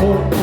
Phakamiseni.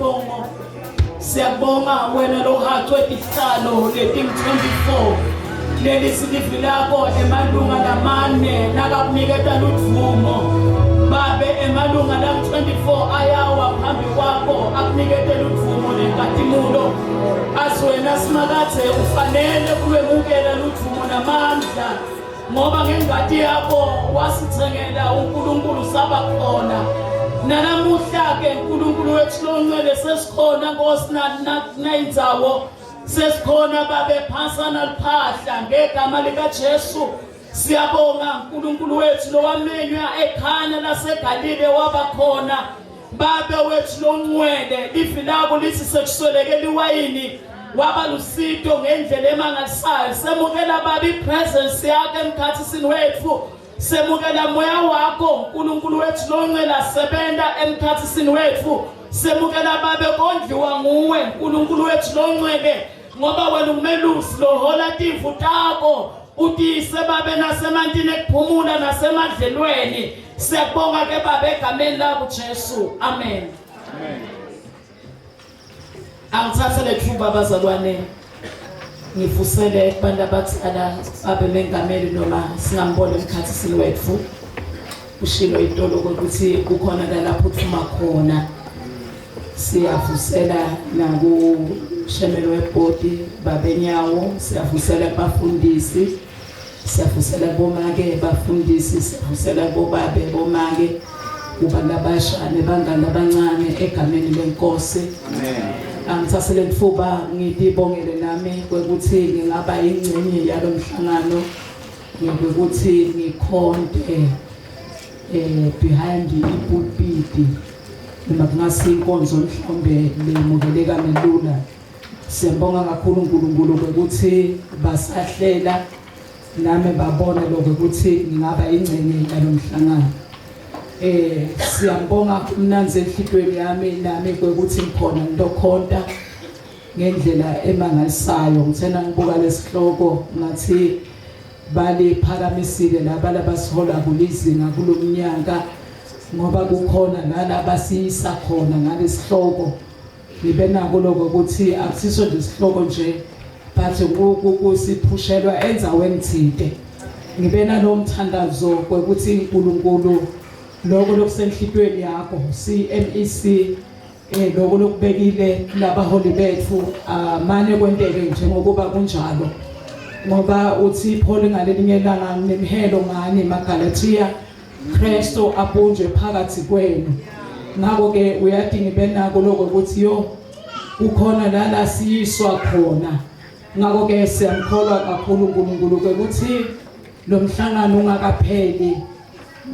tibongo. Siyabonga wena lohacwe tihlalo letingu-24 leli silivi lakho emalunga lamane nakakuniketa ludvumo babe emalunga langu-24 ayawa phambi kwakho akunikete ludvumo nenkatimulo athi wena simakadze ufanele kulwemukela ludvumo namandla ngoba ngengati yakho wasithengela uNkulunkulu saba khona nanamuhla ke uNkulunkulu wethu longcwele sesikhona Nkosi nayindzawo sesikhona babe phasana liphahla ngegama likaJesu siyabonga uNkulunkulu wethu lowamenywa ekhana laseGalile waba khona babe wethu longcwele livi lako lithi sekusweleke liwayini waba lusito ngendlela emangalisayo semukela baba ipresence yakhe emkhathisini wethu semukela moya wakho uNkulunkulu wethu longcwele sebenta emkhathisini wethu semukela babe kondliwa nguwe uNkulunkulu wethu longcwele ngoba wena ungumelusi lohola timvu takho utise babe nasemantini ekuphumula nasemadlelweni siyakubonga ke babe egameni lako Jesu amen amen angithathe lethuba bazalwane ngivusele kubantu abadala babe mengameli noma singambona emkhathisini wethu ushilo itolo ukuthi kukhona lapho uthuma khona siyavusela nakushemelo webhodi babenyawo siyavusela kubafundisi siyavusela kubomake bafundisi siyavusela kubobabe bomake kubantu abasha nebangani abancane egameni lenkosi amen angithathe lethuba ngitibongele nami kwekuthi ngingaba ingcenye yalomhlangano ngikuthi ngikhonte eh behind ipulpiti noma kungase inkonzo mhlawumbe lemukeleka melula siyabonga kakhulu uNkulunkulu ukuthi basahlela nami babone lokho ukuthi ngingaba ingcenye yalomhlangano eh siyambonga umnanzi enhlitweni yami nami kwekuthi ngikhona ngilokhonta ngendlela emangalisayo ngithena ngibuka lesihloko ngathi baliphakamisile laba labasihola kulizinga kulomnyaka ngoba kukhona nalaba siyisa khona ngalesihloko ngibe nako lokho ukuthi akusiso nje isihloko nje but kusiphushelwa enzaweni thinte ngibe nalowo mthandazo kwekuthi uNkulunkulu lokho lokusenhlitweni yakho CMEC eh lokho lokubekile labaholi bethu amane kwenteke njengokuba kunjalo ngoba uthi Paul ngalelinye ilanga nginemhelo ngani maGalatia Kristo abunjwe phakathi kwenu ngakho ke uyadinga benako lokho ukuthi yo kukhona lala siyiswa khona ngakho ke siyamkholwa kakhulu uNkulunkulu ke ukuthi lo mhlangano ungakapheli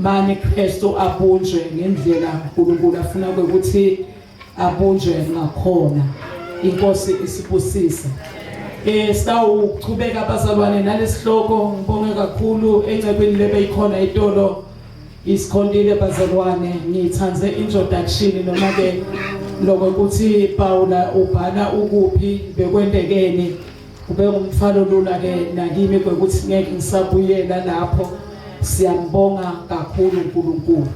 mani Kristu abunjwe ngendlela uNkulunkulu afuna ukuthi abunjwe ngakhona inkosi isibusise eh sawuchubeka bazalwane nalesihloko ngibonge kakhulu encebeni lebeyikhona itolo isikhontile bazalwane ngithanze introduction noma ke lokho ukuthi Paula ubhala ukuphi bekwentekeni kube ngumthwalo lula ke nakimi kwekuthi ngeke ngisabuyela lapho siyambonga kakhulu uNkulunkulu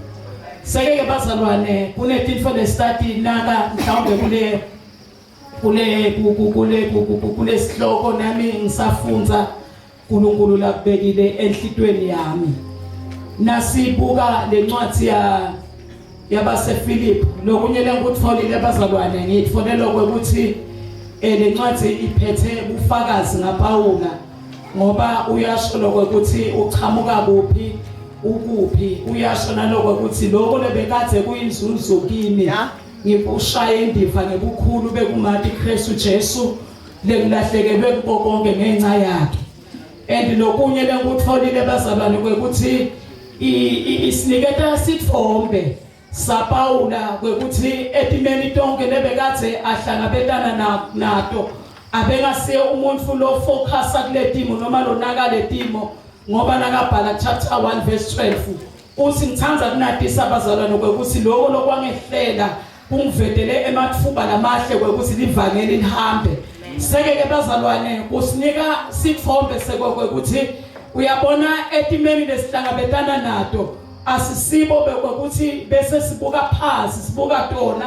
seke ke bazalwane kunetinfo lesitati naka mhlawumbe kule kule kule kulesihloko nami ngisafunza uNkulunkulu lakubekile enhlitweni yami nasibuka lencwadi ya yabaseFilipi lokunye lengikutfolile bazalwane ngiyitfole lokuthi eh lencwadi iphethe bufakazi ngaPawula ngoba uyasho lokho ukuthi uchamuka kuphi ukuphi uyasho naloko ukuthi lokho lebekade kuyinzuzo kimi ngikushaye indiva ngebukhulu bekumati Kristu Jesu lengilahlekelwe kubo konke ngenxa yakhe and lokunye lengikutfolile bazalwane kwekuthi isiniketa sitfombe saPawula kwekuthi etimeni tonke lebekadze ahlangabetana nato abengasiye umuntu lo focusa kuletimo noma lonaka letimo ngoba nakabhala chapter 1 verse 12 uthi ngithanda kunatisa abazalwane kwekuthi lokho lokwangehlela kungivedele ematfuba lamahle kwekuthi livangeli lihambe seke ke bazalwane kusinika sitfombe sekwekuthi uyabona etimeni lesihlangabetana nato asisibo bekwekuthi bese sibuka phansi sibuka tona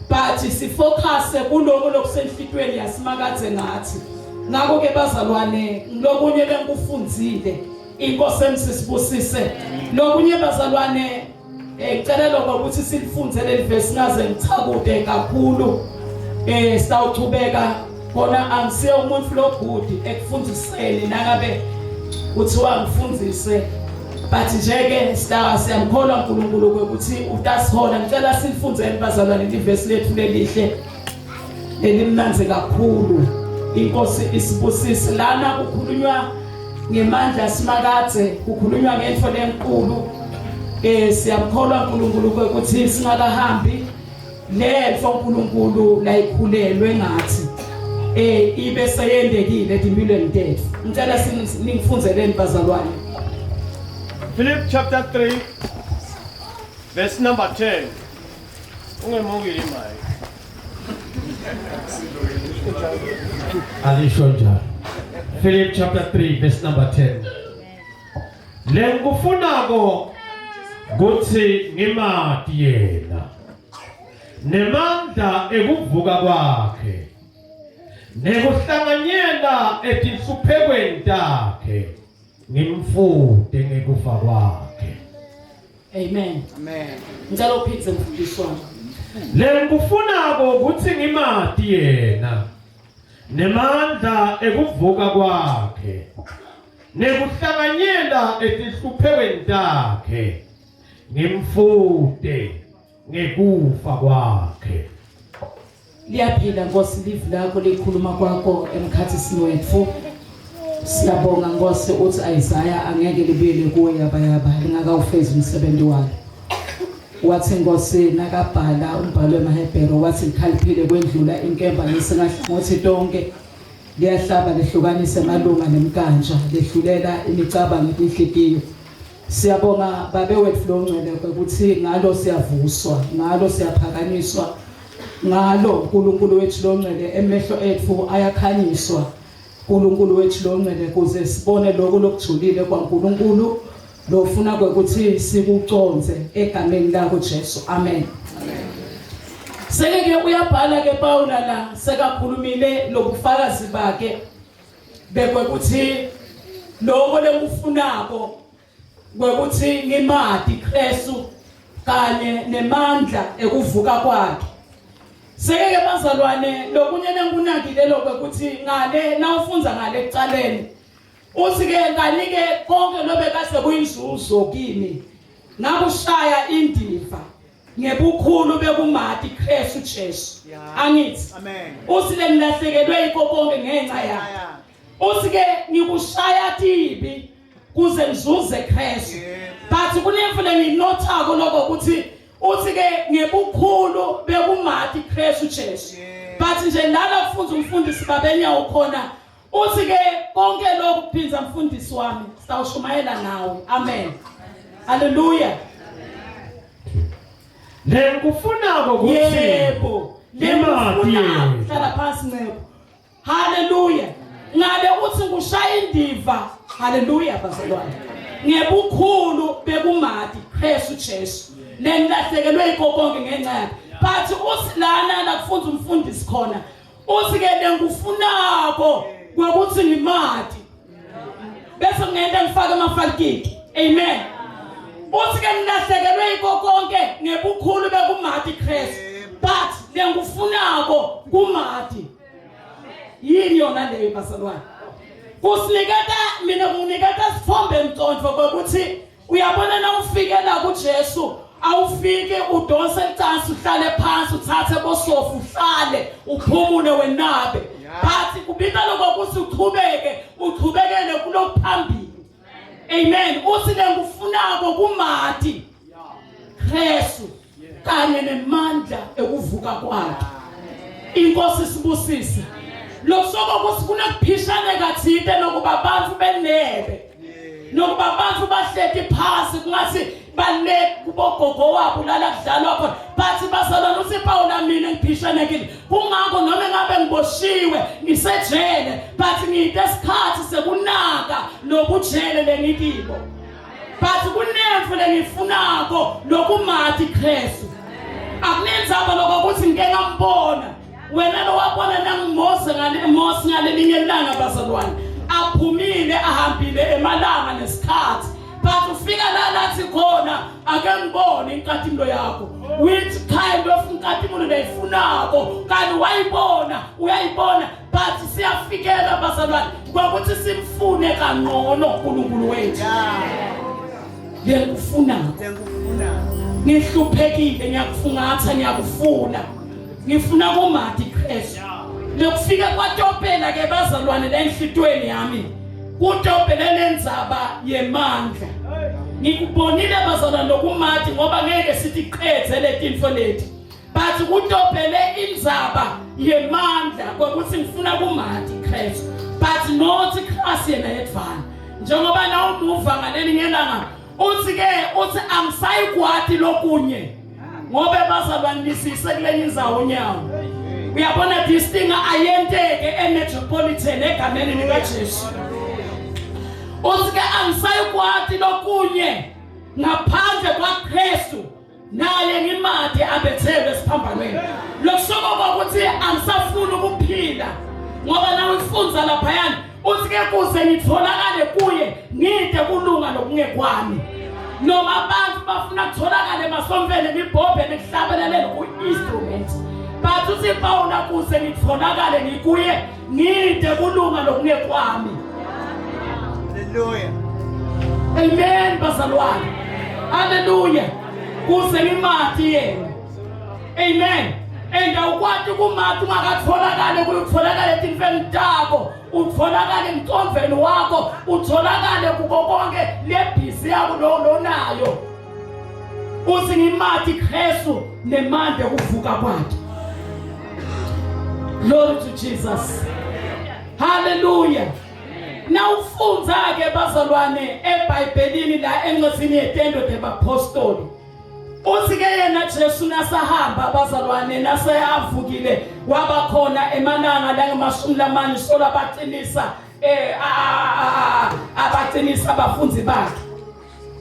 But sifocus kuloko lokusenhlitweni yasimakadze ngathi. Ngakho ke bazalwane lokunye lengikufundzile inkosi emsisibusise. Lokunye bazalwane Eh ngicela lokho ukuthi silifunde leli verse ngaze ngichakude kakhulu. Eh sitawuchubeka kona angisiye umuntu logudi ekufundiseni nangabe kuthiwa ngifundzise but nje ke sita siyamkholwa uNkulunkulu ukuthi utasihola ngicela silifundzeni bazalwane livesi lethu lelihle elimnandzi kakhulu inkosi isibusise lana kukhulunywa ngemandla simakadze kukhulunywa ngentfo lenkulu eh siyamkholwa uNkulunkulu ukuthi singakahambi lentfo uNkulunkulu layikhulelwe ngathi eh ibe seyendekile etimpilweni tethu ngicela ningifundzeleni bazalwane Philip chapter 3 verse number 10 Ungemukile imali. Alisho njalo. Philip chapter 3 verse number 10. Lengikufunako kuthi ngimati yena nemandla ekuvuka kwakhe nekuhlanganyela etinhluphekweni takhe ngimfute ngekufa kwakhe. Amen. Amen. Ngicela uphindze mfundisi wami. Lengikufunako ukuthi ngimati yena nemandla ekuvuka kwakhe nekuhlanganyela etinhluphekweni takhe ngimfute ngekufa kwakhe. Liyaphila Nkosi livi lakho likhuluma kwakho emkhathini wethu. Siyabonga Nkosi uthi Isaiah angeke libuyele kuwe yaba yaba lingakawufezi umsebenzi walo. Wathi Nkosi nakabhala umbhalo wemaHebheru wathi likhaliphile kwendlula inkemba ngesingahlangothi tonke liyahlaba lehlukanise emalunga nemkanja lehlulela imicabango inhlitiyo. Siyabonga babe wethu longcwele ukuthi ngalo siyavuswa ngalo siyaphakanyiswa ngalo uNkulunkulu wethu longcwele emehlo ethu ayakhanyiswa uNkulunkulu wethu longcwele kuze sibone lokho lokujulile kwaNkulunkulu lofuna kwekuthi sikuconze egameni lakho Jesu amen Seke ke uyabhala ke Paula la sekakhulumile lobufakazi bakhe bekwekuthi lokho lengikufunako kwekuthi ngimati Kristu kanye nemandla ekuvuka kwakhe seke ke bazalwane lokunye lengikunakile lokho ukuthi ngale nawufunza ngale ekucaleni uthi ke kani ke konke lobe kase kuyinzuzo kimi ngakushaya indiva ngebukhulu bekumati Kristu Jesu angithi amen uthi lengilahlekelwe yikho konke ngenxa yakhe uthi ke ngikushaya tibi kuze ngizuze Kristu but kunemfule nginothako lokho ukuthi uthi ke ngebukhulu bekumati Kristu Jesu but nje lana kufunza umfundisi babenyawo khona uthi ke konke lokhu kuphinza mfundisi wami sitawushumayela nawe amen haleluya Lengikufunako kuthi yebo lengikufunako hlala phansi ncebo haleluya ngabe uthi ngushaya indiva haleluya bazalwane ngebukhulu bekumati Kristu Jesu lenilahlekelwe yikho konke ngenxa yakhe but uthi lana la kufunza umfundisi khona uthi ke lengikufunako kwekuthi ngimati bese ngenta ngifake amafalikiki amen uthi ke ngilahlekelwe yiko konke ngebukhulu bekumati Kristu but lengikufunako kumati yini yona leyo bazalwane kusiniketa mina kunginiketa sithombe mcondvo kokuthi Uyabona na ufikela kuJesu awufike udonse licansi uhlale phansi uthathe bosofu uhlale uphumule wenabe but kubita lokho ukuthi uchubeke uchubekele kulokuphambili amen uthi lengufunako kumati Kristu kanye nemandla ekuvuka kwakhe inkosi sibusise lokusoko ukuthi kunekuphishaneka thinte nokuba abantu benebe nokuba abantu bahleti phasi kungathi bale kubogogo wabo lala kudlalwa khona bathi bazalwane uthi Pawula mina ngiphishanekile kungakho noma ngabe ngiboshiwe ngisejele but ngiyite isikhathi sekunaka lobujele lengikibo but kunemfu lengifunako lokumati Kristu. Akunendzaba lokho ukuthi ngike ngambona. Wena lo wabona nanguMose ngale Mose ngalelinye ilanga bazalwane. Aphumile ahambile emalanga nesikhathi. But ufika la lathi khona ake ngibone inkatimlo yakho. Which kind of inkatimlo leyifunako? Kanti wayibona, uyayibona but siyafikela bazalwane kwakuthi simfune kangcono uNkulunkulu wethu. Lengikufunako. Ngihluphekile ngiyakufungatha ngiyakufuna. Ngifuna kumati Kristu. Lokufika kwatopela ke bazalwane lenhlitweni yami. Kutopele lenzaba yemandla. Ngikubonile bazalwane lokumati ngoba ngeke sithi qedze letinfo leti. But kutopele indzaba yemandla kwekuthi ngifuna kumati Kristu. But not Christ yena yedvana. Njengoba nawumuva ngalelinye ilanga uthi ke uthi angisayikwati lokunye ngoba bazalwane nisise kulenye indzawo nyawo uyabona this thing ayenteke emetropolitan egameni likaJesu uthi ke angisayikwati lokunye ngaphandle kwaKristu naye ngimade abethelwe esiphambanweni lokusoko ukuthi angisafuni ukuphila ngoba nawe ufunza laphayana uthi ke kuze ngitholakale kuye ngide kulunga lokungekwami noma abantu bafuna kutholakale emasontweni imibhobhe nekuhlabelelele ku-instrument but uthi Pawula kuze ngitholakale ngikuye ngide kulunga lokungekwami Hallelujah. Amen bazalwane. Hallelujah. Kuze ngimati yena. Amen. And awukwati kumati ungakatholakali kuyotholakala etinfeni takho utholakale emcondvweni wakho utholakale kuko konke lebhizi yakho lonayo uthi ngimati Kristu nemandla okuvuka kwakhe Glory to Jesus. Hallelujah. Nawufundza ke bazalwane eBhayibhelini la encwadini yetendo tebapostoli. Uthi ke yena Jesu nasahamba bazalwane naseyavukile waba khona emalanga langamashumi lamane sola baqinisa eh abaqinisa abafundi bakhe.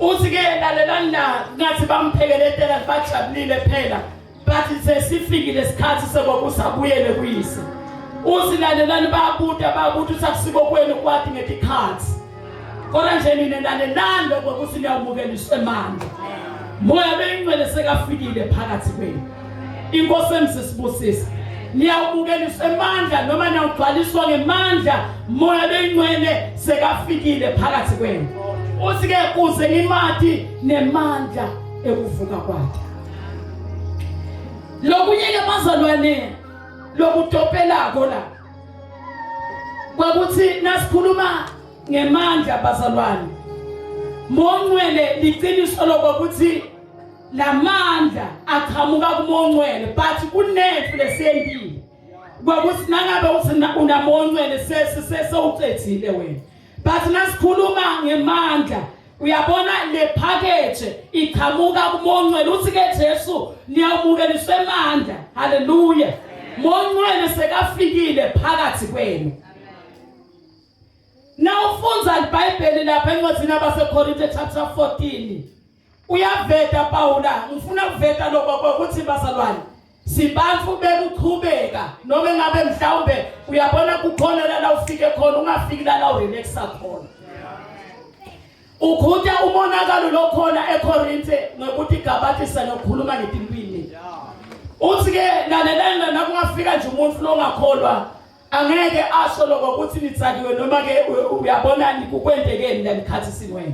Uthi ke lalelani la ngathi bamphekeletela bajabulile phela bathi sesifikile isikhathi sokuthi abuyele kuyise uthi lalelani bayabuta bayabuta uthi akusiko kwenu kwati ngetikhathi kodwa nje nina lalelani lokho ukuthi niyamukeliswa emandla moya beyingcwele sekafikile phakathi kwenu inkosi emsisibusisa niyawubukeliswa emandla noma niyawugcwaliswa ngemandla moya beyingcwele sekafikile phakathi kwenu uthi ke kuze ngimati nemandla ekuvuka kwakhe Lokunye ke bazalwane lokutopelako la kwakuthi nasikhuluma ngemandla bazalwane mongcwele liqiniso lokuthi lamandla aqhamuka kumongcwele but kunethu lesiyentile kwakuthi nangabe uthi unamongcwele sesewucedzile wena but nasikhuluma ngemandla Uyabona le package iqhamuka kuMoncwele uthi ke Jesu niyamukeliswa emandla. Haleluya. Moncwele sekafikile phakathi kwenu. Nawufundza iBhayibheli lapha encwadini yabaseKorinte chapter 14 uyaveta Pawula ngifuna kuveta lokho ukuthi bazalwane sibantu bekuqhubeka noma engabe mhlawumbe uyabona kukhona la ufike khona ungafiki la urelaxa khona Ukhutha umonakalo lokhona eKorinte ngokuthi gabatisa nokukhuluma ngetilwimi. Uthi ke lalelani la nakungafika nje umuntu longakholwa angeke asho lokho ukuthi nitsakiwe noma ke uyabona kukwendekeni la nikhathi sinwena.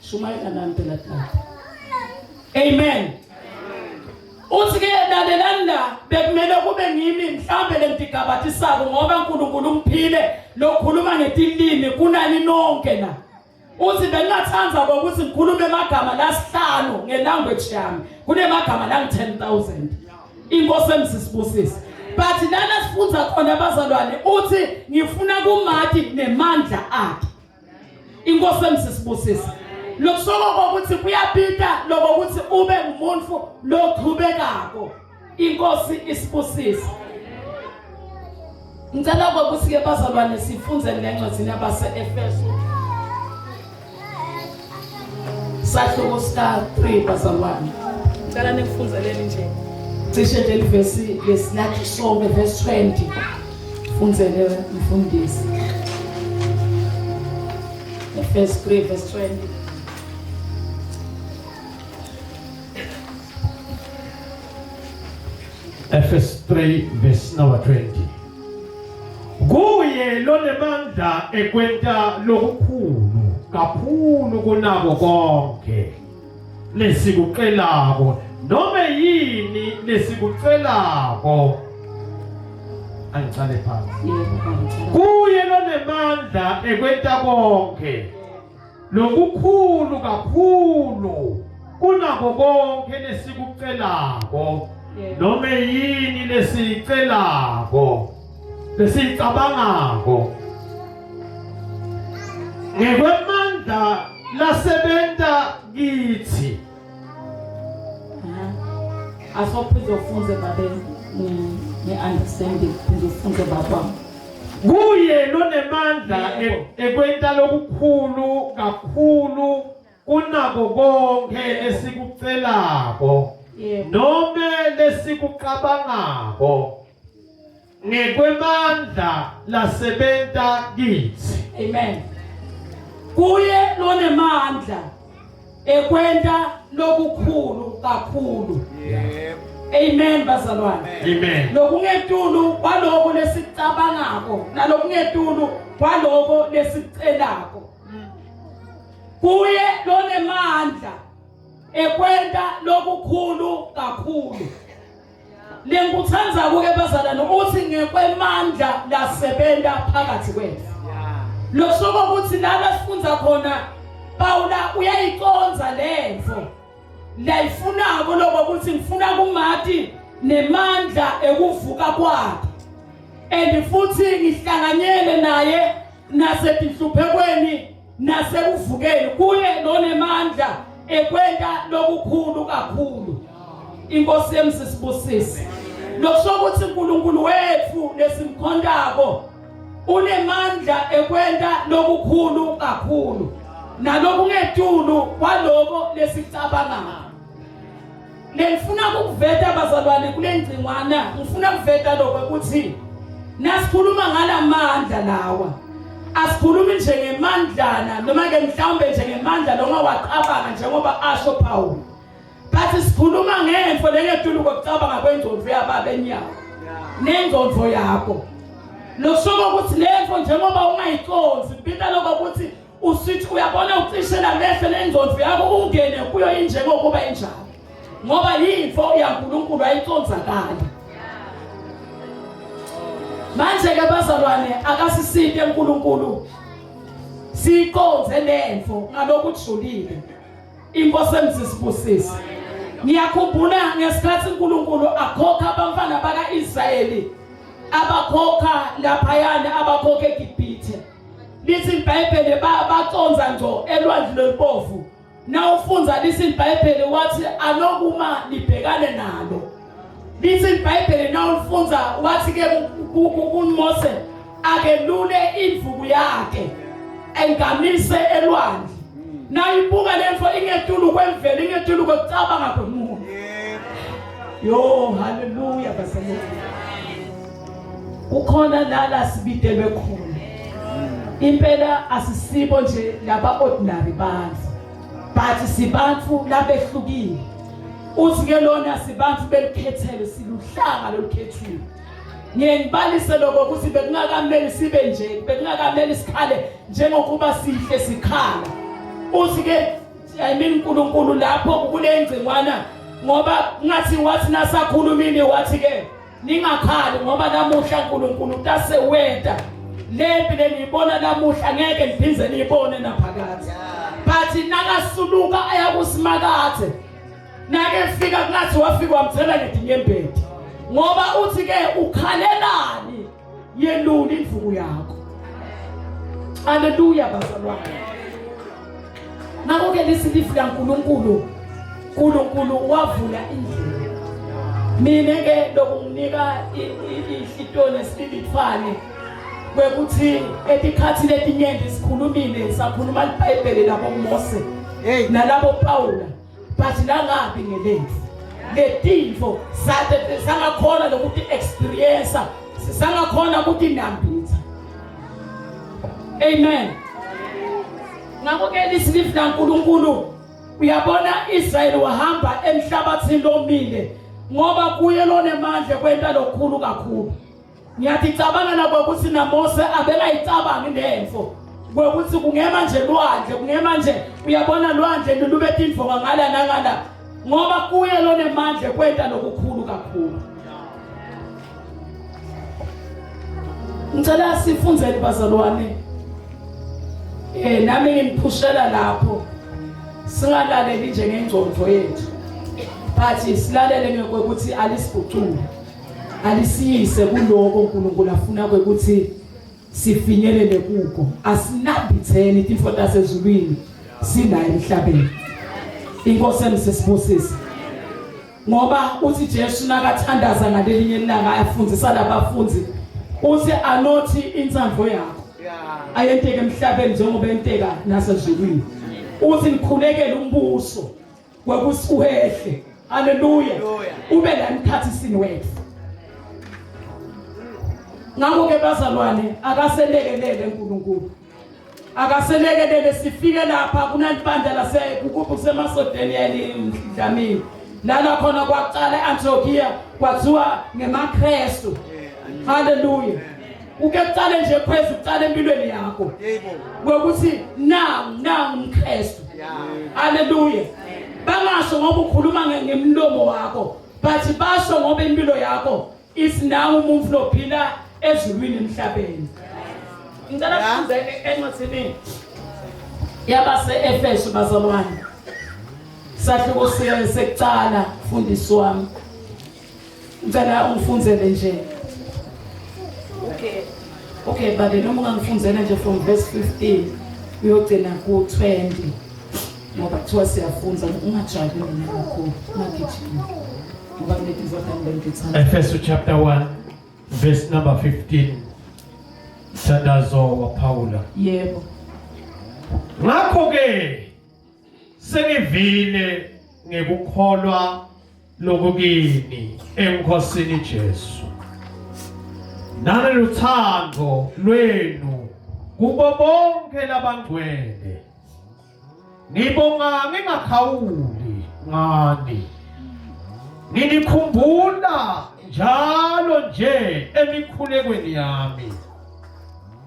Shumayela nami phela tata. Amen. Uthi ke lalelani la bekumele kube ngimi mhlambe lengitigabatisako ngoba uNkulunkulu ungiphile lokhuluma ngetilimi kunani nonke la. Uthi bengingathanda ukuthi ngikhulume amagama lasihlanu ngelanguage yami. Kunemagama la 10000. Inkosi emsisibusise. But lana sifunza khona abazalwane uthi ngifuna kumati nemandla akhe. Inkosi emsisibusise. Lokusoko kokuthi kuyabita lokho ukuthi ube ngumuntu loqhubekako. Inkosi isibusise. Ngicela ukuthi ke bazalwane sifunze lencwadi yabase Efeso. Sahluko sika 3 bazalwane. Ngicela ningifundzeleni nje. Cishe nje livesi lesilathi sonke verse 20. Fundzele mfundisi. Verse 3 verse 20. Efesu 3 verse number 20. Kuye lonemandla ekwenta lokukhulu kakhulu kunako konke lesikucelako noma yini lesikucelako angicale phansi kuye lonemandla ekwenta konke lokukhulu kakhulu kunako konke lesikucelako noma yini lesiyicelako lesiyicabangako ngekwemandla lasebenta kithi Asophize ufunze babe nge-understanding phinde ufunze baba kuye lonemandla ekwenta lokukhulu kakhulu kunako konke esikucelako nome lesikucabangako ngekwemandla lasebenta kitsi amen kuye lonemandla ekwenta lokukhulu kakhulu yebo amen bazalwane amen lokungetulu kwaloko lesicabangako nalokungetulu kwaloko lesicelako kuye lonemandla ekwenta lokukhulu kakhulu Lengikuthandzako ke bazalwane uthi ngekwemandla lasebenta phakathi kwethu. Lokusho ukuthi la sifundza khona Pawula uyayiconza lentfo layifunako lokho ukuthi ngifuna kumati nemandla ekuvuka kwakhe and futhi ngihlanganyele naye nasetinhluphekweni nasekuvukeni kuye lonemandla ekwenta lokukhulu kakhulu inkosi yami sisibusise lokusho ukuthi uNkulunkulu wethu lesimkhontako unemandla ekwenta lokukhulu kakhulu nalokungetulu kwaloko lesicabangako Lengifuna ukuveta bazalwane kule ngcingwana ngifuna ukuveta lokho ukuthi nasikhuluma ngalamandla lawa asikhulumi nje ngemandlana noma ke mhlawumbe nje ngemandla longawacabanga njengoba asho Paul but sikhuluma ngemfo lengetulu kokucabanga kwengcondvo yababa enyawo nengcondvo yakho lokusho ukuthi lento njengoba ungayicondzi kubita lokho ukuthi usithi uyabona ucishela mehlo nengcondvo yakho ungene kuyo injengokuba injalo ngoba yinfo yaNkulunkulu ayicondzakali manje ke bazalwane akasisite uNkulunkulu siyiqondze lentfo ngalokujulile inkosi emsisibusisi ngiyakhumbula ngesikhathi uNkulunkulu akhokha abantwana bakaIsrayeli abakhokha laphayana abakhokha eGibhithe lithi iBhayibheli baconza ngco elwandle lolubovu nawufundza lithi iBhayibheli wathi alokuma libhekane nalo lithi iBhayibheli nawulifundza wathi ke kuMose akelule imvuku yakhe engamise elwandle nayibuka lento ingetulu kwemvelo ingetulu kwekucabanga kwemuntu yo haleluya bazalwane kukhona lala sibidelwe khona impela asisibo nje laba ordinary bantu but sibantu labehlukile uthi ke lona sibantu belikhethele siluhlanga lolukhethiwe ngiye ngibalise lokho ukuthi bekungakameli sibe nje bekungakameli sikhale njengokuba sihle sikhala uthi ke I mean uNkulunkulu lapho kule ngcingwana ngoba ngathi wathi nasakhulumile wathi ke Ningakhali ngoba namuhla uNkulunkulu utasewenta lempi leniyibona namuhla ngeke niphinde niyibone naphakade. But nakasuluka ayakusimakathe nake fika kungathi wafika wamthela ngedinyembeti ngoba uthi ke ukhalelani yelula indvuku yakho haleluya bazalwane ngakho ke lisi lifu laNkulunkulu uNkulunkulu wavula indlela mina ke lokunginika ihlitone sililithwane kwekuthi etikhathi letinyenti sikhulumile sakhuluma iBhayibheli labo Mose nalabo Paula but langabi ngelethu. Letinfo sate sangakhona lokuthi experience sangakhona ukuthi nambitha. Amen. Ngakho ke lisilifu laNkulunkulu uyabona Israel wahamba emhlabathini lomile ngoba kuye lonemandla kwenta lokhulu kakhulu. Ngiyaticabanga nabo ukuthi naMose abengayicabangi lento kwekuthi kungema nje lwandle kungema nje uyabona lwandle lulube tindvonga ngala nangala ngoba kuye lonemandla kwenta lokukhulu kakhulu. Ngicela sifundzele bazalwane. Eh nami nginiphushela lapho. Singalaleli nje ngengcondvo yethu. But silalele ngokuthi alisigucule. Alisiyise kuloko uNkulunkulu afuna ukuthi sifinyelele kuko. Asinambitheni izinto tasezulwini sila emhlabeni. Inkosi emsisibusise. Ngoba uthi Jesu nakathandaza ngalelinye ilanga afundisa labafundi uthi anothi intsandvo yakho ayenteke emhlabeni njengoba enteka nasezulwini. Uthi nikhulekele umbuso kwekuthi uhehle. Haleluya. Ube la emkhathisini wethu. Ngakho ke bazalwane akaselekelele uNkulunkulu. Akaselekelele sifike lapha kunalibandla lase kusemasodeni yalindlamini. Lana khona kwaqala eAntiochia kwathiwa ngemaKristu. Haleluya. Uke kuqale nje khwezi uqale empilweni yakho. Yebo. Ngokuthi nangu nangu umKristu. Haleluya. Bangasho ngoba ukhuluma ngemlomo wakho, but basho ngoba impilo yakho Isinawo umuntu lophila ezulwini emhlabeni. Ngicela sifunde encwadini yabase Efesu bazalwane. Sahluko sekucala mfundisi wami. Ngicela ungifundzele nje. Okay. Okay babe noma ungangifundzela nje from verse 15 uyogcina ku 20. Ngoba kuthiwa siyafunza ungajabi mina kakhulu ungagijimi. Ngoba kunetinto tami lengithanda. Efesu chapter 1 verse number 15. Mthandazo waPaula. Yebo. Ngakho ke sengivile ngekukholwa lokukini eNkosini Jesu. Nangeluthando lwenu kubo bonke labangcwele. Ngibonga ngingakhawuli ngani. Nginikhumbula njalo nje emikhulekweni yami.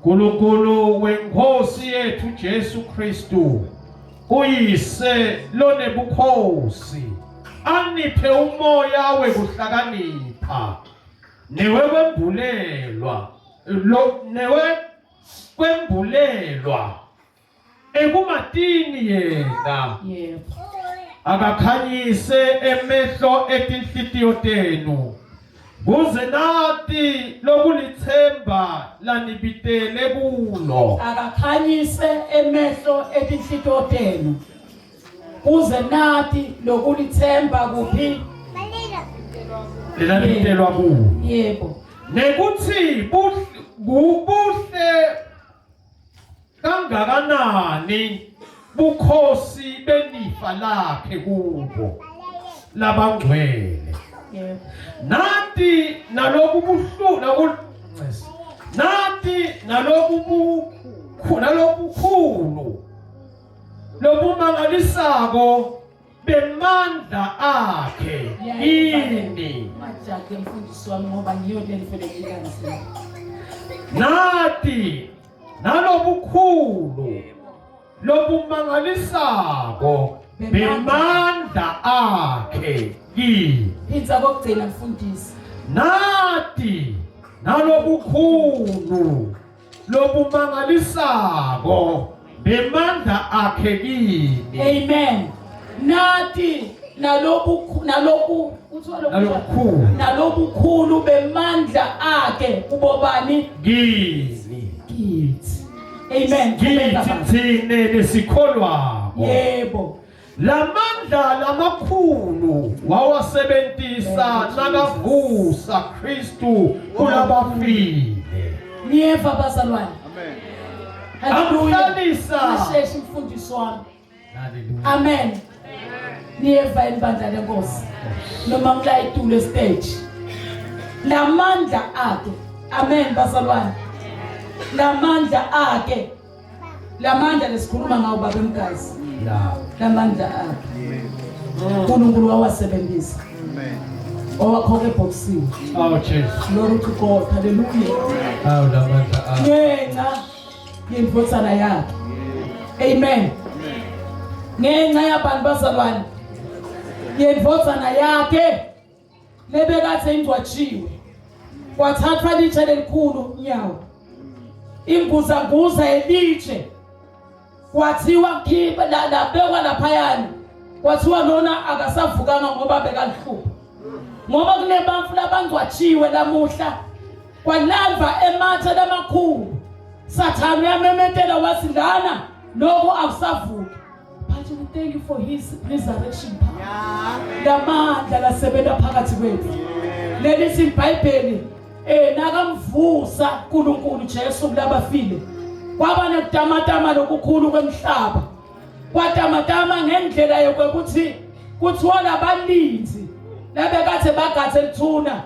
Nkulunkulu wenkosi yethu Jesu Kristu uyise lonebukhosi aniphe umoya wekuhlakanipha newekwembulelwa lo newe kwembulelwa ekumatini yena Yebo. akakhanyise emehlo etinhlitiyo tenu kuze nati lokulithemba lanibitele kulo Akakhanyise emehlo etinhlitiyo tenu. Kuze nati lokulithemba kuphi? lelanibitelwa kulo Yebo. nekuthi buhle buhle kangakanani bukhosi belifa lakhe kubo labangcwele Yebo. nathi nalobu buhlungu naku nathi nalobu bu nalobukhulu lobumangalisako bemandla akhe kini Majake mfundisi wami ngoba ngiyo le nto lekanzima. Nathi nalobukhulu lobumangalisako bemandla akhe kini Phinda kokugcina mfundisi. Nathi nalobukhulu lobumangalisako bemandla akhe kini Amen. Nathi nalobu nalobu kuthiwa lokhu Nalobukhulu. nalobukhulu bemandla akhe kubobani kini kithi. Amen. Qhubeka kithi baba. thine lesikholwako Yebo. Lamandla lamakhulu wawasebentisa nakavusa Kristu kulabafile. Niyeva bazalwane. Amen. Hallelujah. Amhlalisa. Ungasheshi mfundisi wami. Hallelujah. Amen. Niyeva ibandla lenkosi noma ngilayitulo stage. Lamandla akhe. Amen bazalwane. Lamandla akhe. Lamandla lesikhuluma ngawo baba emgazi. Yeah. Lamandla akhe. uNkulunkulu wawasebenzisa. Amen. Owakhokha ebhokisini. Oh Jesus. Glory to God. Hallelujah. Awu lamandla akhe. Ngenxa yendvodzana yakhe. Amen. Ngenxa yabantu bazalwane. Yendvodzana yakhe lebekathe ingcwatshiwe. Kwathathwa litshe lelikhulu nyawo. Inguzanguza yelitshe. Kwathiwa khipha la labekwa laphayana. Kwathiwa lona akasavukanga ngoba bekalihlupha. Ngoba kunebantu labangcwatshiwe lamuhla. Kwalandwa emathe lamakhulu. Sathane uyamemetela wathi lana lokho akusavuki. But we thank you for his resurrection power. Yeah. Lamandla lasebenza phakathi kwethu. Leli iBhayibheli nakamvusa uNkulunkulu Jesu kulabafile. Kwaba nekutamatama lokukhulu kwemhlaba. Kwatamatama ngendlela yokuthi kuthiwa labalinzi labekade bagathe lithuna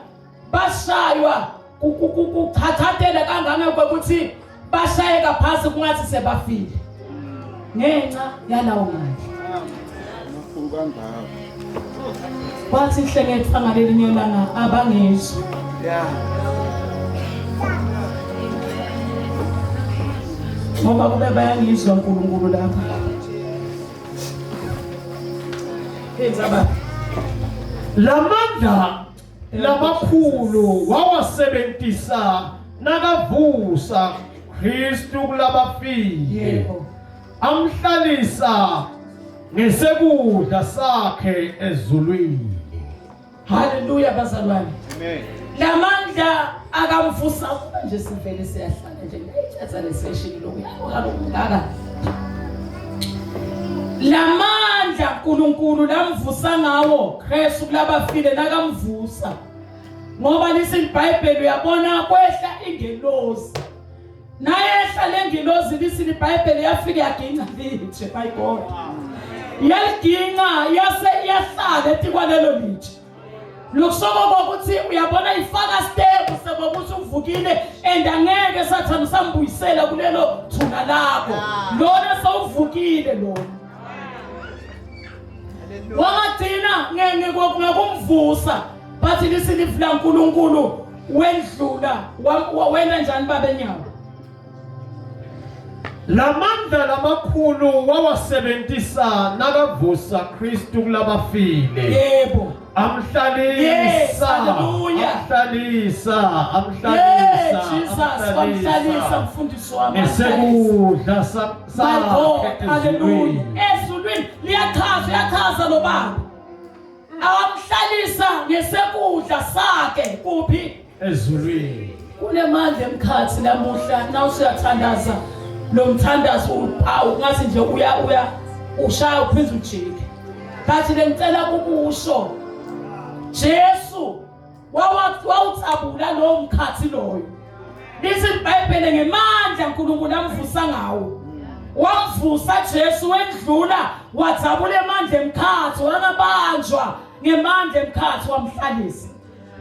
bashaywa kuchathatela kangangokuthi bashayeka phansi kungathi sebafile ngenxa yalawo mandla. Makhulu kangaka. Kwathi inhlengethwa ngalelinye ilanga abangezwa. Yeah. Ngoba kube bayangizwa uNkulunkulu lapha. Phinza baba. Lamandla lamakhulu wawasebenzisa nakavusa Kristu kulabafile. Yebo. Amhlalisa ngesekudla sakhe ezulwini. Haleluya bazalwane. Amen. Lamandla akamvusa kuba nje sivele siyahlala nje ngiyayithatha le session lokhu kangaka. Lamandla uNkulunkulu lamvusa ngawo Kristu kulabafile nakamvusa. Ngoba lisi iBhayibheli uyabona kwehla ingelosi. Nayehla lengilozi lisi iBhayibheli yafika yaginqa litshe my God. Yaliginqa yase iyahlala etikwalelo litshe. Lokusoko kokuthi uyabona ifaka step sebokuthi uvukile and angeke sathana usambuyisela kulelo thuna lakho. Lona sewuvukile lona. Wangagcina ngekumvusa bathi lisilifu laNkulunkulu wendlula wena njani baba enyawo. Lamandla lamakhulu wawasebenzisa nakavusa Kristu kulabafile. Yebo. Amhlalisa. Yes, hallelujah. Amhlalisa, Yeah, amhlalisa. Jesus wamhlalisa mfundisi wami. Ngesekudla My God, sakhe hallelujah. ezulwini. Ezulwini liyachaza, uyachaza lo baba. Awamhlalisa ngesekudla sakhe kuphi? Ezulwini. Kunemandla emkhathi namuhla nawusuyathandaza lo mthandazo uphawu ngathi nje uya uya ushaya uphinde ujike. Bathi lengicela kukusho Jesu wawutsabula lowo mkhathi loyo. Lithi iBhayibheli ngemandla uNkulunkulu amvusa ngawo. Wamvusa Jesu wendlula wadzabula emandla emkhathi wangabanjwa ngemandla emkhathi wamhlalisa.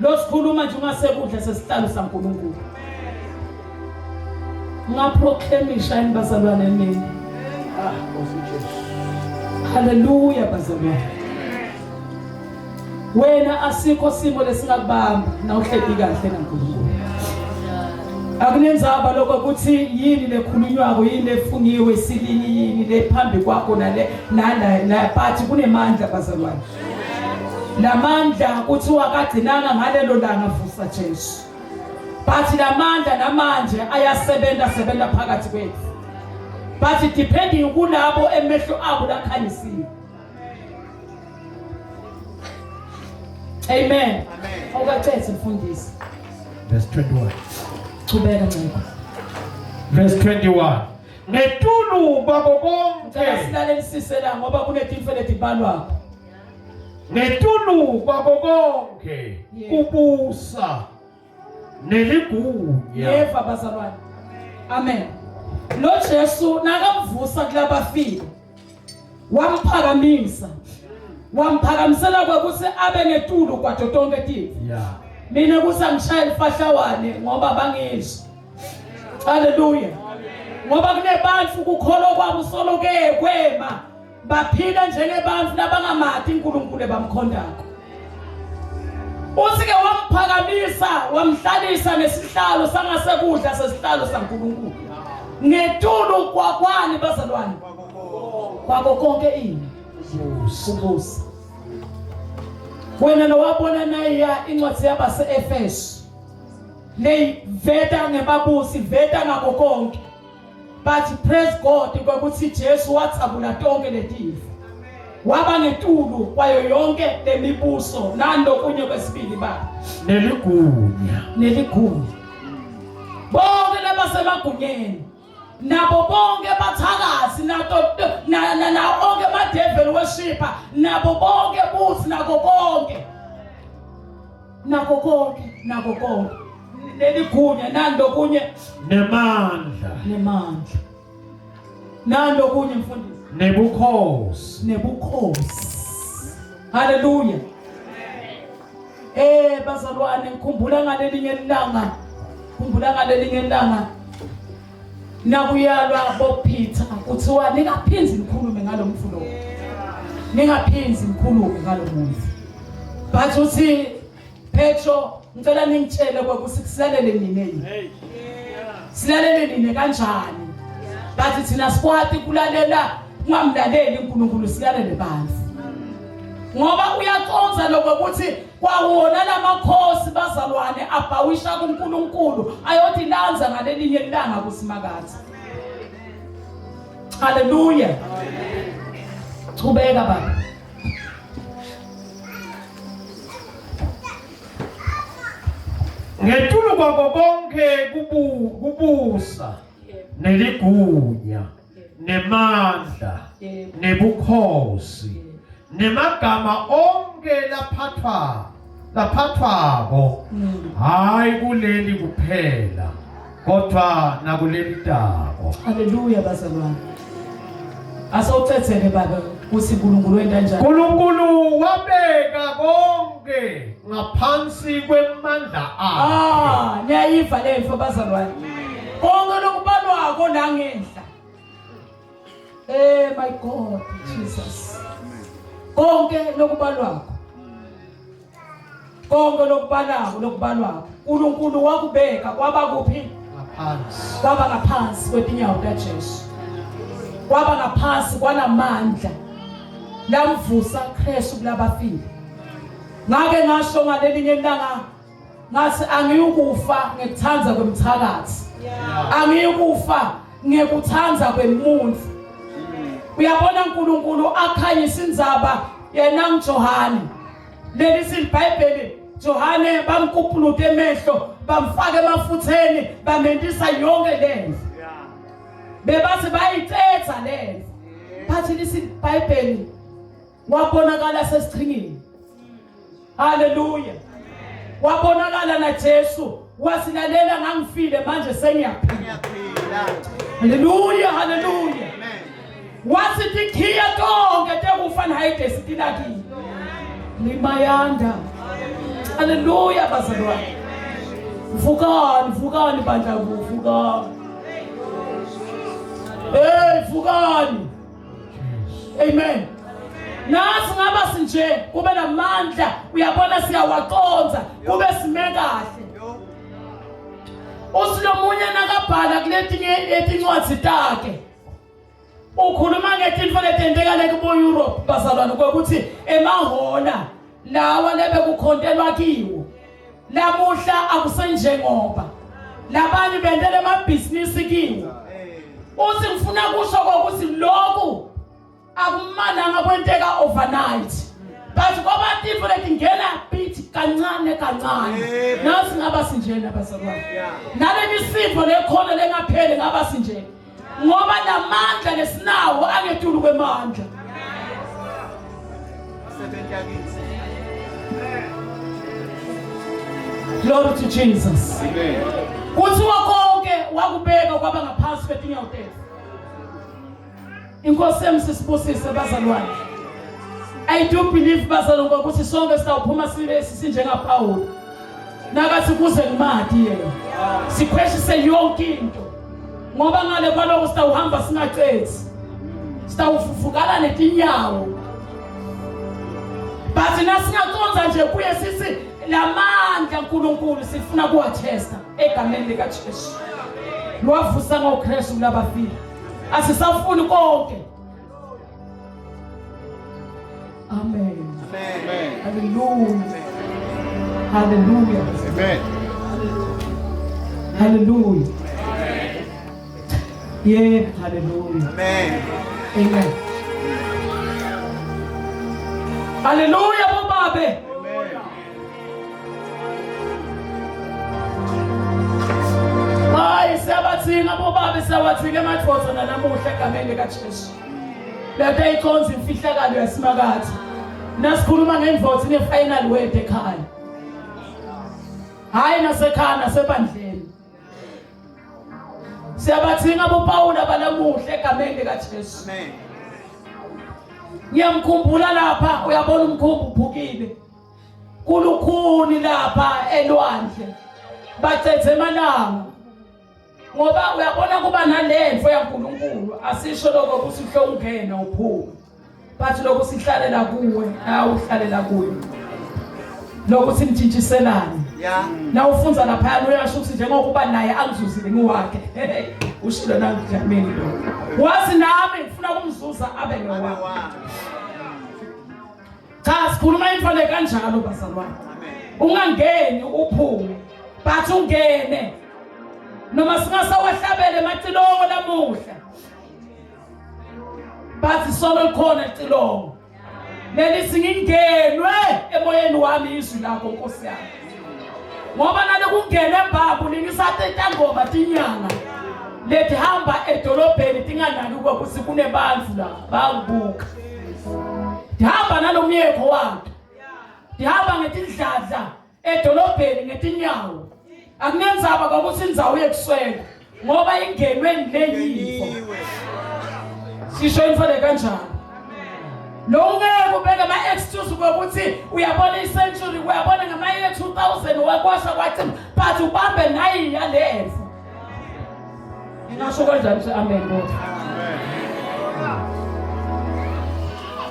Lo sikhuluma nje ungasekudla sesihlalo saNkulunkulu. Ungaproclaimisha yini bazalwane mina? Ah, Nkosi Jesu. Haleluya bazalwane. Wena asikho simo lesingakubamba nawuhleli kahle naNkulunkulu. Akunenzaba lokho ukuthi yini lekhulunywako yini lefungiwe silini yini lephambi kwakho nale nala la but kunemandla bazalwane. Lamandla kuthiwa kagcinanga ngalelo langa vusa Jesu. But lamandla namanje ayasebenza sebenza phakathi kwethu. But depending kulabo emehlo abo lakhanyisiwe. Amen. Amen. Awukacethe mfundisi. Verse 21. Chubeka nceko. Verse 21. Ngetulu kwabo Ngicela konke, silalelisise la ngoba kunetinfo letibalwako. ngetulu kwabo konke Yeah. kubusa neligunya. Yeva bazalwane. Amen. Lo Jesu nakamvusa kulabafile wamphakamisa. Wamphakamisela kwekuthi abe ngetulu kwato tonke tintfo. Yeah. Mina kusangishaye lifahlawane ngoba bangizwa. Haleluya. Ngoba kunebantu kukholwa kwabo solo ke kwema baphila njengebantu labangamati uNkulunkulu ebamkhondako. Uthi ke wamphakamisa wamhlalisa ngesihlalo sangasekudla sesihlalo saNkulunkulu. Ngetulu kwakwani bazalwane? Kwako konke ini? Kubusa. Wena lowabona nayiya incwadi yabase Efesu. Leyiveta ngebabusi veta ngako konke. But praise God kwekuthi Jesu watsabula tonke letive. Waba ngetulu kwayo yonke lemibuso nando kunye kwesibili baba. Neligunya. Neligunya. Bonke labasemagunyeni nabo bonke bathakathi nato na na, na onke ama devil worshiper nabo bonke buthi nako konke nako konke nako konke leligunya nando kunye Nemandla. Nemandla nando kunye mfundisi. Nebukhosi. Nebukhosi. Haleluya. Eh bazalwane, ngikhumbula ngalelinye ilanga, khumbula ngalelinye ilanga nakuyalwa boPeter kuthiwa ningaphindzi nikhulume ngalomfu lo, ningaphindzi nikhulume ngalomuntu. But uthi Petro, ngicela ningitshele ukuthi kusilalele nini yini, silalele nini kanjani? But thina sikwati kulalela kungamlaleli uNkulunkulu, silalele bantu. Ngoba uyaconza lokho ukuthi kwawona lamakhosi bazalwane abhawisha kuNkulunkulu ayothi lanza ngalelinye ilanga kusimakatha. Haleluya. Chubeka baba. Ngetulu kwako konke kubusa neligunya nemandla nebukhosi nemagama onke laphathwa laphathwako, hayi kuleli kuphela kodwa nakuleli tako. Haleluya bazalwane. Asewucedzele baba kuthi uNkulunkulu wenta njani. uNkulunkulu wabeka konke ngaphansi kwemandla akhe. Ah, niyayiva le mfo bazalwane. Konke lokubalwako la ngenhla. Eh my God Jesus. Konke lokubalwako. Konke lokubalako lokubalwako. uNkulunkulu wakubeka kwaba kuphi? Ngaphansi. Kwaba ngaphansi kwetinyawo kaJesu. Kwaba ngaphansi kwalamandla. Lamvusa Kristu kulabafile. Ngake ngasho ngalelinye ilanga ngathi angiyukufa ngekuthanda kwemthakathi. Angiyukufa ngekuthanda kwemuntu. Uyabona uNkulunkulu akhanyisa indzaba yena ngiJohane. Leli siBhayibheli Johane bamkupuluta emehlo bamfaka emafutheni bamentisa yonke lento. Bebathi bayicetha lento. Bathi lisiBhayibheli wabonakala sesichingini. Haleluya. Wabonakala na Jesu wasilalela, ngangifile manje sengiyaphila. Haleluya, haleluya. Wathi tikhiya tonke tekufa nehayidesi tilakile. Limayanda. Haleluya bazalwane. Vukani, vukani bandla, vukani. Hey, vukani. Amen. Nasi ngaba sinje kube namandla, uyabona siyawaconza kube sime kahle. Uthi lomunye nakabhala kuletinye letincwadzi takhe ukhuluma ngetintfo letenteka lekubo Europe bazalwane kwekuthi emahola lawa lebekukhontelwa kiwo lamuhla akusenjengoba labanye bentele emabhizinisi kiwo. Uthi ngifuna kusho kokuthi lokhu akumananga kwenteka overnight, but kwaba tintfo letingena bit kancane kancane. Nasi ngaba sinjena bazalwane, nale misipho lekhona lengapheli ngaba sinjena ngoba namandla lesinawo angetulu kwemandla. Glory to Jesus. Amen. Kuthiwa konke wakubeka kwaba ngaphansi kwetinyawo tethu. Inkosi yami sisibusise bazalwane. I do believe bazalwane ukuthi sonke sitawuphuma sibe sinjengaPawulu. Nakathi kuze ngimati yena. Sikhweshise yonke into. Ngoba ngale kwaloko sitawuhamba singacetsi. Sitawufufukala netinyawo. But nasingacondza nje kuye sisi lamandla uNkulunkulu sifuna kuwathesta egameni likaJesu. Lwavusa ngoKristu kulabafile. Asisafuni konke. Amen. Amen. Hallelujah. Hallelujah. Amen. Hallelujah. Yeah, hallelujah. Amen. Amen. Hallelujah bobabe. Amen. Hayi siyabathinga bobabe siyabathinga emadvodza nanamuhla egameni likaJesu. Lento ayiconza imfihlakalo yasimakathe. Nasikhuluma ngendvodza ine final word ekhaya. Hayi nasekhaya nasebandleni. Siyabathinga boPawula balamuhla egameni likaJesu. Amen. Ngiyamkhumbula lapha uyabona umkhumbi uphukile. Kulukhuni lapha elwandle. Bacethe emalanga. Ngoba uyabona kuba nalemfo yaNkuluNkulu asisho lokho ukuthi uhle ungene uphume. But lokho sihlalela kuwe, nawe uhlalela kuye. Lokho simtshintshiselane. Yeah. Na ufunza lapha uyasho ukuthi njengokuba naye angizuzile ngiwakhe. Ushilo nangu lo. Wazi nami ngifuna kumzuza abe ngowami. Cha sikhuluma into le kanjalo bazalwane. Ungangeni uphume. But ungene. Noma singasawahlabele emacilongo namuhla. But solo likhona icilongo. Leli singingenwe emoyeni wami izwi lakho Nkosi yami. Ngoba nalokungena embabu ningisateta ngoma tinyanga. Lethi hamba edolobheni tinganaki ukuthi kunebantu la bangibuka. Ndihamba nalomyekho wakhe. Ndihamba ngetindladla edolobheni ngetinyawo. Akunenzaba kwakuthi indzawo yekuswela ngoba ingenwe leyifo. Sisho info le kanjalo. Lo ngeke ubeke ama-excuse kokuthi uyabona i-century uyabona ngama-year 2000 wakwasha kwathi but ubambe nayi yale mfo. Ngingasho kanjani ukuthi amen kodwa.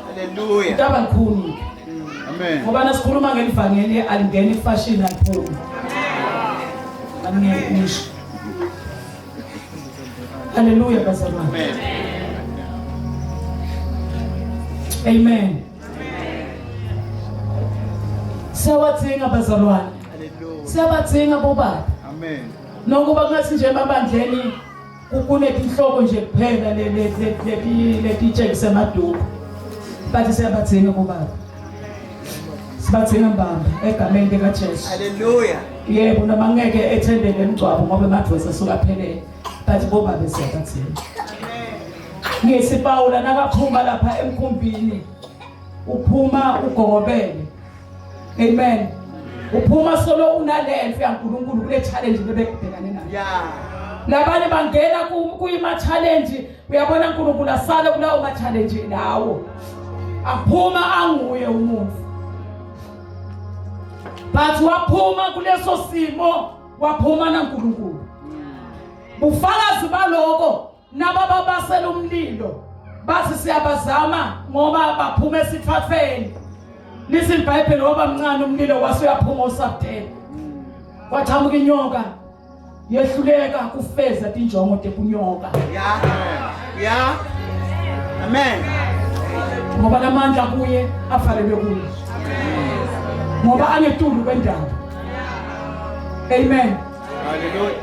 Hallelujah. Intaba likhuni ke. Amen. Ngoba nasikhuluma ngelivangeli alingeni ifashion aliphumi. Alingeni ngisho. Hallelujah bazalwane. Amen. Amen. Siyawadzinga bazalwane. Hallelujah. Siyabadzinga bobaba. Amen. Nokuba kungathi nje emabandleni kunetinhloko nje kuphela letitshengisa emaduku. Bathi siyabadzinga bobaba. Sibadzinga mbamba egameni likaJesu. Hallelujah. Yebo noma ngeke ethendele emgcwabo ngoba emadvosi asuka aphelele. But bobaba siyabadzinga. Ngithi Pawula nakaphuma lapha emkhumbini uphuma ugogobele. Amen. Uphuma solo unalemfe yaNkuluNkulu kule challenge lebekubhekane nayo. Yeah. Labanye bangena kuyima challenge uyabona uNkulunkulu asale kulawo ma challenge lawo. Aphuma anguye umuntu. But waphuma kuleso simo waphuma naNkulunkulu. Bufakazi baloko nabababasela umlilo bathi siyabazama ngoba baphuma esithathweni lithi iBhayibheli waba mncane umlilo wase uyaphuma usabutela kwaqhamuka inyoka yehluleka kufeza tinjongo tekunyoka Yeah. Yeah. Amen. ngoba lamandla kuye avalelwe kuye ngoba angetulu kwendaba amen Hallelujah.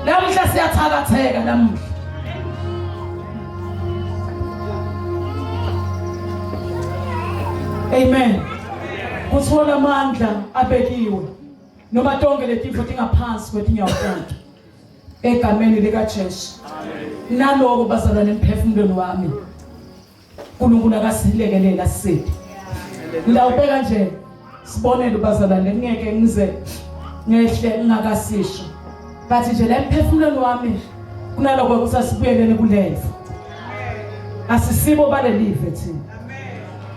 Namuhla siyathakatheka namuhla. Amen. Kuthola amandla abekiwe noma tonke letifo tingaphansi kwetinyawo tethu. Egameni lika Jesu. Naloko bazalwane emphefumulweni wami. uNkulunkulu akasilekelela sisiphi. Ngilawubeka nje sibonelo bazalwane ngeke ngize ngehle ngingakasisho. But nje la emphefumulweni wami kunaloko ukuthi asibuyeleni kulevo. Asisibo balelive thina.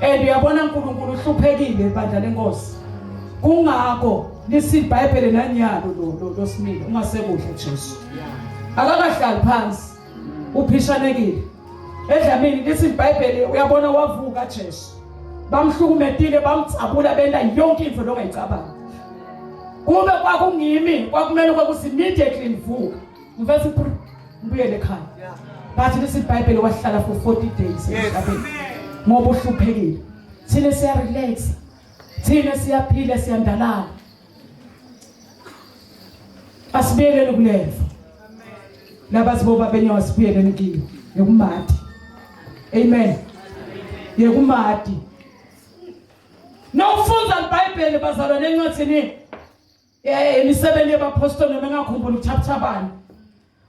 And uyabona uNkulunkulu uhluphekile ibandla lenkosi. Kungakho lisi iBhayibheli nanyalo lo lo simile ungasekuhle Jesu. Akakahlali phansi. Uphishanekile. Edlamini lithi iBhayibheli uyabona wavuka Jesu. Bamhlukumetile bamtsabula benda yonke into longayicabanga. Kube kwakungimi kwakumele kwakuthi immediately ngivuka. Ngivese ngibuyele ekhaya. But lithi iBhayibheli wahlala for 40 days emhlabeni. Ngoba uhluphekile. Thina siya relax. Thina siyaphila siyandalala. Asibuyeleni kuleva. Laba siboba benyawo sibuyeleni kiyo yokumati. Amen. Yekumati. Nawufunda iBhayibheli bazalwane encwadini eh imisebenzi yabapostoli noma engakhumbula uchapter bani.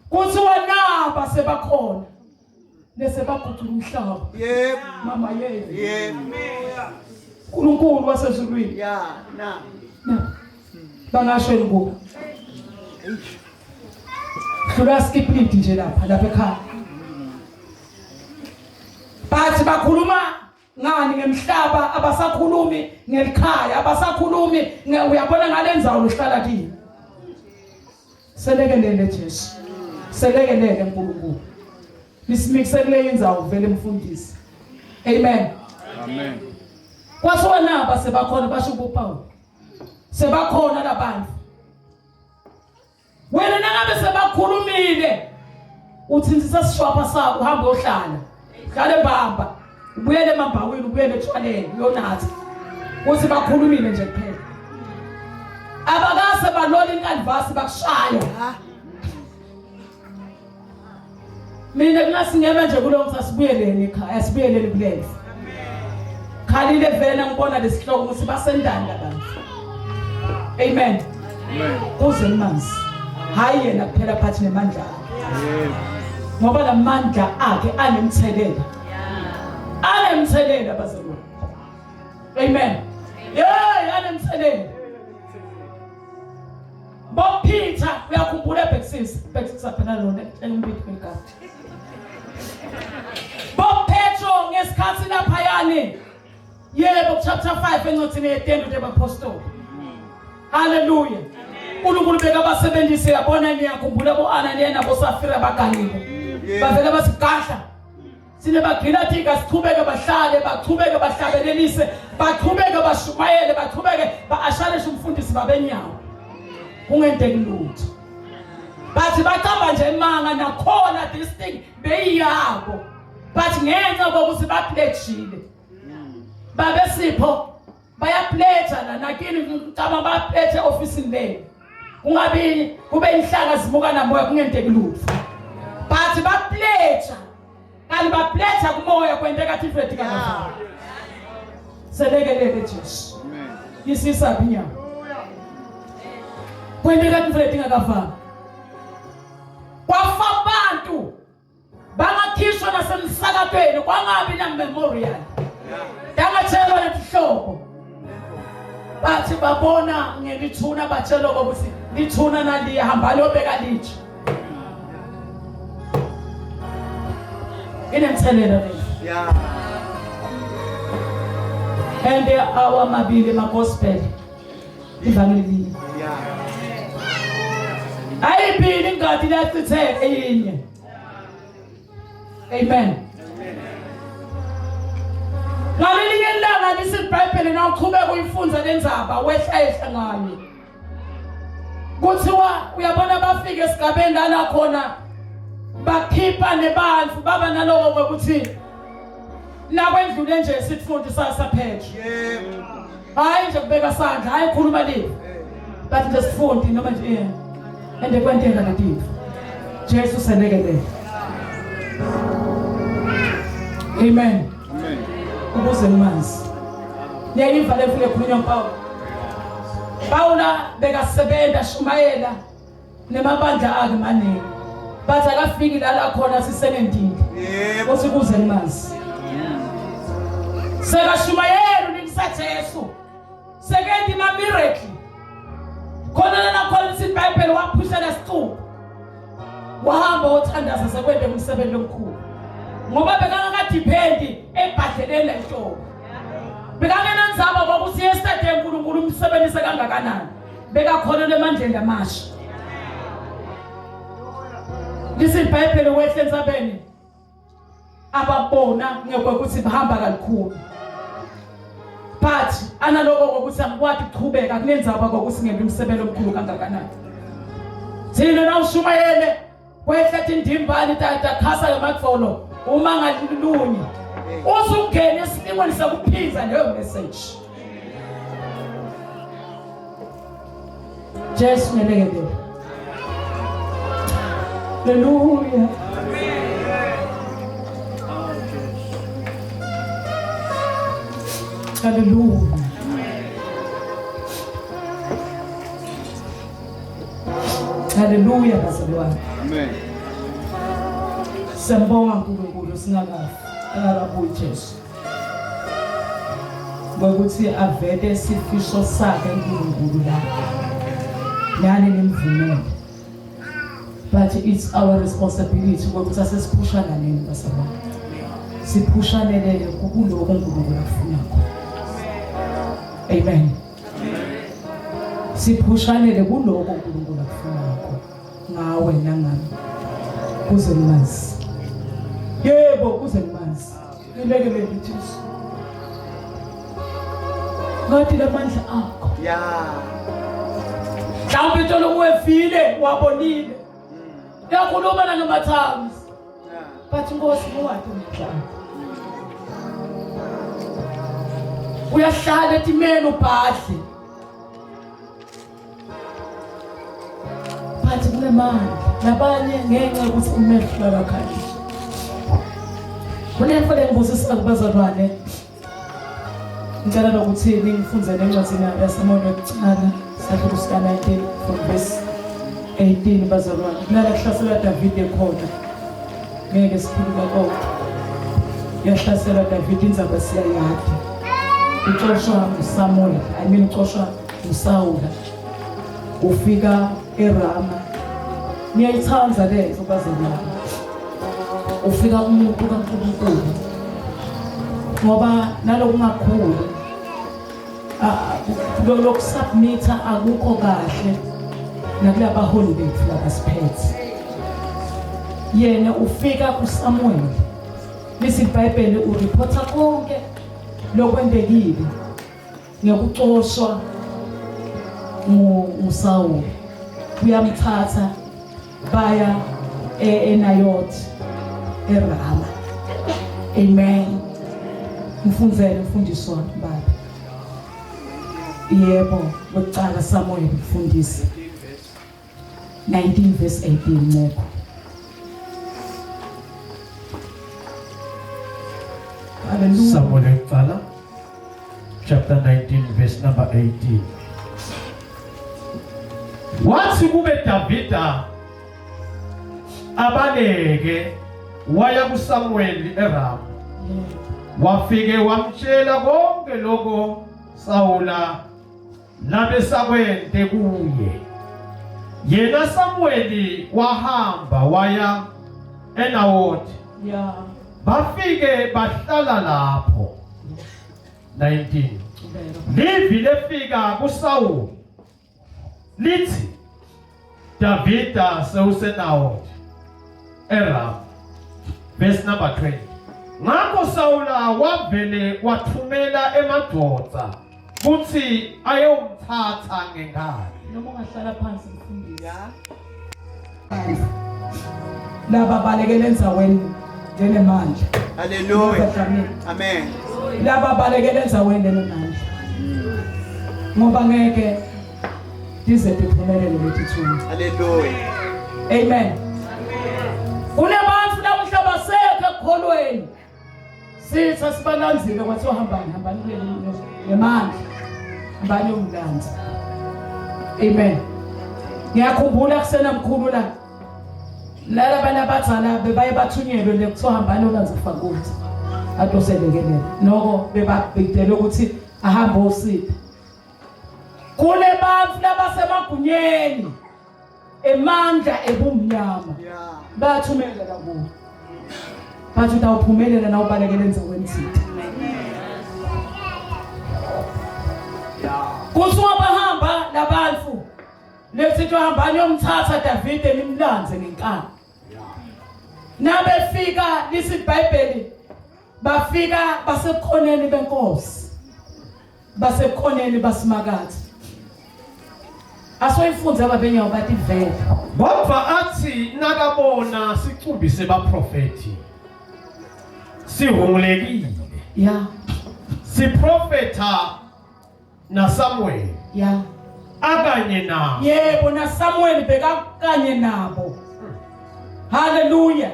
Kuthiwa naba sebakhona. Bese bagucula umhlaba. Yebo. Mama yebo. Yebo. uNkulunkulu wasezulwini. Ya, na. Na. Bangasho yini Hlula skip lead nje lapha lapha ekhaya. Bathi bakhuluma ngani ngemhlaba abasakhulumi ngelikhaya abasakhulumi uyabona ngalendzawo lohlala kiyo. Selekelele Jesu. Selekelele uNkulunkulu. Nisimikise kule indzawo vele mfundisi. Amen. Amen. Kwasuka naba sebakhona basho kuPaul. Sebakhona labantu. Wena nangabe sebakhulumile uthintisa sishwapha sakho uhamba uyohlala. Hlale bamba. Ubuyele emambawini ubuyele etshwaleni uyonatha. Uthi bakhulumile nje kuphela. Abakase balola inkalivasi bakushaya. Mina kungasingema nje kulo ngithi asibuyeleni ekhaya asibuyeleni kuleli. Khalile vele ngibona lesihloko ukuthi basendani labantu. Amen. Amen. Kuze manzi. Hayi yena kuphela phathi nemandla akhe. Ngoba lamandla akhe anemthelela. Anemthelela bazalwane. Amen. Yeah, anemthelela. Bophitha uyakhumbula ebhekisisa, bhekisisa phela lona engibithe kwegadi. BoPetro ngesikhathi laphayani yebo chapter 5 encwadini yetendo tebapostoli. Hallelujah. uNkulunkulu bekabasebenzise yabona niyakhumbula bo-Ananiya naboSafira bagangile. Bavele bathi gadla. Sine bagcina tika sichubeke bahlale bachubeke bahlabelelise bachubeke bashumayele bachubeke baasharishe umfundisi babenyawo. Kungenteki lutho. Bathi bacamba nje imanga nakhona this thing beyiyabo. But ngenxa kokuthi bapledgile. Babe sipho bayapledge la nakini ngicabanga bapledge office lenu. Kungabi kube inhlaka zimuka namoya kungenteki lutho. But bapledge kanti bapledge kumoya kwenteka different kanjani. Selekelele Jesu. Amen. Isisa pinya. Kwenteka different ngakafani. Kwafa abantu bangakhishwa nasemsakatweni kwangabi na memorial. Dangatshelwa letihlobo. Bathi babona ngelithuna batshelwa ukuthi lithuna naliya hamba liyobeka litshe. Inemthelela leyo. Ya. And awamabili ema-gospel ivangeli linye. Ya. Ayibili ingadi liyachitheka eyinye. Amen. Ngalelinye ilanga lithi iBhayibheli nawuqhubeka uyifunza lendzaba wehla ehla ngayo. Kuthiwa uyabona bafika esigabeni lana khona bakhipha nebantu baba naloko kwekuthi nakwendlule nje sitfundi sasaphethe. Yebo. Hayi nje kubeka sandla, hayi khuluma live. Bathi nje sifundi noma nje yeah. Ende kwenteka letinto. Jesu selekelele. Amen. Amen. Ukuze nimazi. Niyayiva le mfule ekhulunywa nguPawulu. Pawula bekasebenza shumayela nemabandla akhe maningi. Bathi akafiki la khona sisenendini. Yebo. Uthi kuze nimazi. Sekashumayela unikisa Jesu. Sekenti ma miracle. Khona lana khona ithi iBhayibheli waphusha lesicubu. Wahamba wothandaza sekwende umsebenzi omkhulu. Ngoba bekangakadipendi ebhadleleni lenhlobo. Bekangenandzaba kwakuthi yesterday uNkulunkulu umsebenzise kangakanani. Bekakholelwa emandleni amasha. Listen iBhayibheli wehle entsabeni. Ababona ngekwekuthi bahamba kakhulu. But analoko kokuthi angikwati ukuchubeka kunendzaba kokuthi ngembe umsebenzi omkhulu kangakanani. Thina nawushumayele kwehla tindimbani takhasa ngemadvolo uma ngalunye uzungene esilingweni sokuphinza leyo message Jesu ngelekelele Haleluya Haleluya Haleluya bazalwane. Amen. Siyambonga uNkulunkulu singakafi akakabuyi Jesu. Ngokuthi avete sifiso sakhe uNkulunkulu la. Nani nimvumele. But it's our responsibility ukuthi asesiphushana nini bazalwane. Siphushanelele kuloko uNkulunkulu akufunakho. Amen. Siphushanele kuloko uNkulunkulu akufunakho ngawe nangami. Kuze ngimazi. Yebo, kuze ngimazi. Ngilekelele Jesu. Ngathi lamandla akho. Ya. Mhlawumbe itolo kuwevile wabonile. Yakhuluma nanoma times. But Nkosi ngowakhe umhlaba. Uyahlala etimeni ubhadle. But kunemandla nabanye ngenxa yokuthi umehlo akakhanyiswa. Kunento lengibusisa kubazalwane. Ngicela nokuthi ningifundzele encwadini yaSimoni yokucala isahluko sika-19 from verse 18 bazalwane. Kulala kuhlaselwa Davide khona. Ngeke sikhulume konke. Yahlaselwa Davide indzaba siyayati. Ucoshwa nguSamuel, I mean ucoshwa nguSawula. Ufika eRama. Ngiyayithanda lento bazalwane. Ufika umuntu kaNkulunkulu. Ngoba nalokungakhulu lokusubmitha akukho kahle nakulabaholi bethu labasiphethe. Yena ufika kuSamuel. Lithi iBhayibheli ureporta konke lokwentekile ngekucoshwa nguSawuli. Uyamthatha baya eNayot eRama. Amen. Mfundzele mfundisi wami baba. Yebo, wekucala Samuel mfundisi. 19 verse 18 nceko. Hallelujah. Samuel yokuqala chapter 19 verse number 18. Wathi kube Davida abaleke waya kuSamuel eRama. Wafike wamtshela konke lokho Sawula labesakwente kuye. Yena Samueli wahamba waya eNawothi. Yeah. Bafike bahlala lapho. 19. Livi lefika kuSawuli lithi Davida sewuseNawothi eRama. Verse number 20. Ngakho Sawula wavele wathumela emadvodza kutsi ayomthatha ngenkani. Noma ungahlala phansi mfundisi. Ya. Laba balekele endzaweni lenemandla. Hallelujah. Amen. Laba balekele endzaweni lenemandla. Ngoba ngeke tize tiphumelele leti thuna. Hallelujah. Amen. Kunebantu namuhla basekho ekukholweni. Sitha sibalandzile kwathiwa hambani hambani kuleli ngemandla. Hambani yomlanzi. Amen. Ngiyakhumbula kusena mkhulu la. Laba abantu abadzala bebaye bathunyelwe le kuthiwa hambani olanza ufakuthi. Atoselekelela. Noko bebabhidele ukuthi ahambe osiphi. Kunebantu labasemagunyeni emandla ebumnyama. Yeah. Bayathumela la kuwo. Bathi utawuphumelela na ubalekele endzaweni thile. Kuthiwa bahamba labantu lekuthi hambani yomthatha Davide nimlanze ngenkani. Nabefika lithi iBhayibheli bafika basebukhoneni benkosi. Basebukhoneni basimakathe. Asoyifunze ababenyawo bathi vele. Kodwa athi nakabona sicumbi sebaprofethi sihungulekile. Yeah. Siprofetha naSamuel. Yeah. Akanye nabo. Yebo naSamuel bekakanye nabo. Hallelujah.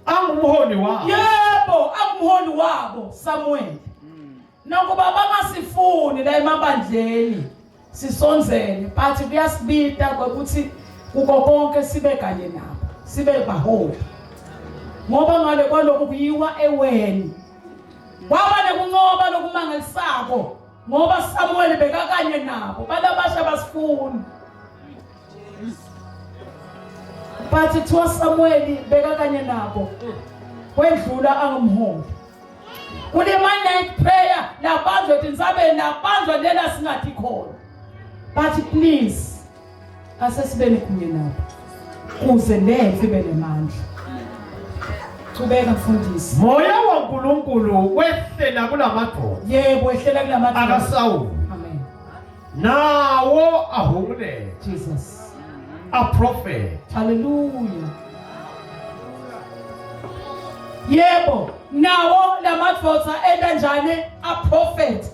Angumholi wabo. Yebo, angumholi wabo Samuel. Nokuba bangasifuni la emabandleni sisondzele but kuyasibita ukuthi kuko konke sibe kanye nabo sibe baholi ngoba ngale kwalokhu kuyiwa eweni kwaba nekunqoba lokumangalisako ngoba Samuel bekakanye nabo balabasha basifuni but kuthiwa Samuel bekakanye nabo kwendlula angumholi kule night prayer labanjwa etintsabeni labanjwa lela singathi khona but please asesibeni kunye nabo kuze lemfi ibe nemandla chubeka mfundisi moya waNkulunkulu wehlela kulamadoda yebo wehlela kulamadoda akaSawuli amen nawo ahunguleke Jesus a prophet hallelujah yebo nawo lamadvodza enta njani a prophet